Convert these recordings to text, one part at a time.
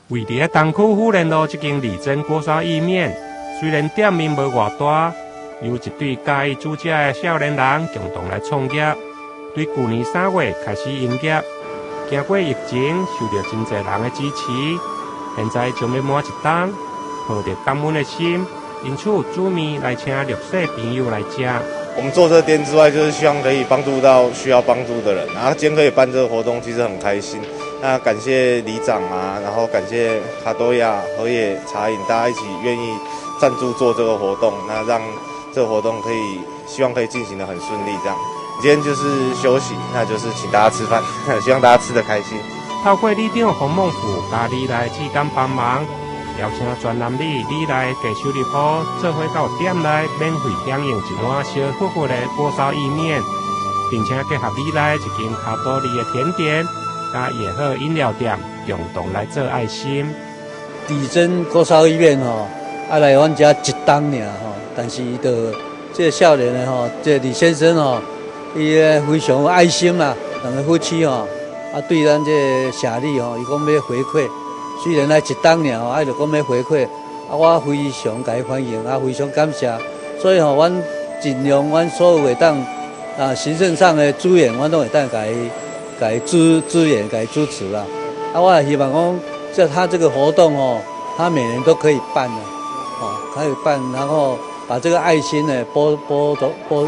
位佇東區富連路這間李真鍋燒意麵，雖然店面無偌大，由一對佮意煮食的少年人共同來創業，對舊年3月開始營業。經過疫情，受著真濟人的支持，現在將欲滿一冬，抱著感恩的心，因此煮麵來請弱勢朋友來食。我們做這個店之外，就是希望可以幫助到需要幫助的人。然後今天可以辦這個活動，其實很開心。那感謝里長啊，然後感謝卡多亞和野茶飲，大家一起願意贊助做這個活動，那讓這個活動可以希望可以進行得很順利。這樣，今天就是休息，那就是請大家吃飯，希望大家吃得開心。透過里長洪孟富佮里內志工幫忙，邀請全南里里內低收入戶做伙到店內免費享用一碗燒乎乎的鍋燒意麵，並且結合里內一間卡多里的甜點，佮野好飲料店共同來做愛心。李真鍋燒意麵吼，啊來阮遮一冬爾吼，但是伊就這个少年的吼，這个李先生吼，伊非常有愛心啦，兩个夫妻吼，啊對咱這个社里吼，伊講欲回饋。雖然來一冬爾吼，啊就講欲回饋，啊我非常共伊歡迎，啊非常感謝。所以吼，阮盡量阮所有會當啊行政上的資源，阮攏會當共伊共伊支支援，共伊支持啦。啊，我也希望講，這他這個活動哦，他每年都可以辦的，哦，可以辦，然後把這個愛心呢播播播，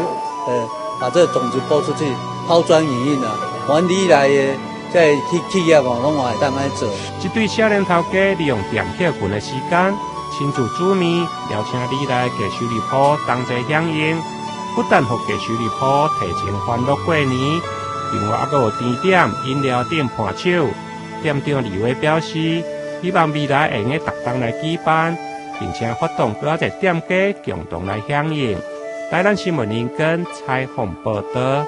把這個種子播出去，拋磚引玉啊，阮里內的這企企業哦，攏嘛會當按呢做。這對少年頭家利用店歇睏的時間，親自煮麵，邀請里內低收入戶同齊享用，不但予低收入戶提前歡樂過年，另外猶閣有甜點、飲料店伴手。店長李偉表示，希望未來會用逐冬來舉辦，並且發動閣較濟店家共同來響應。台南新聞林根採訪報導。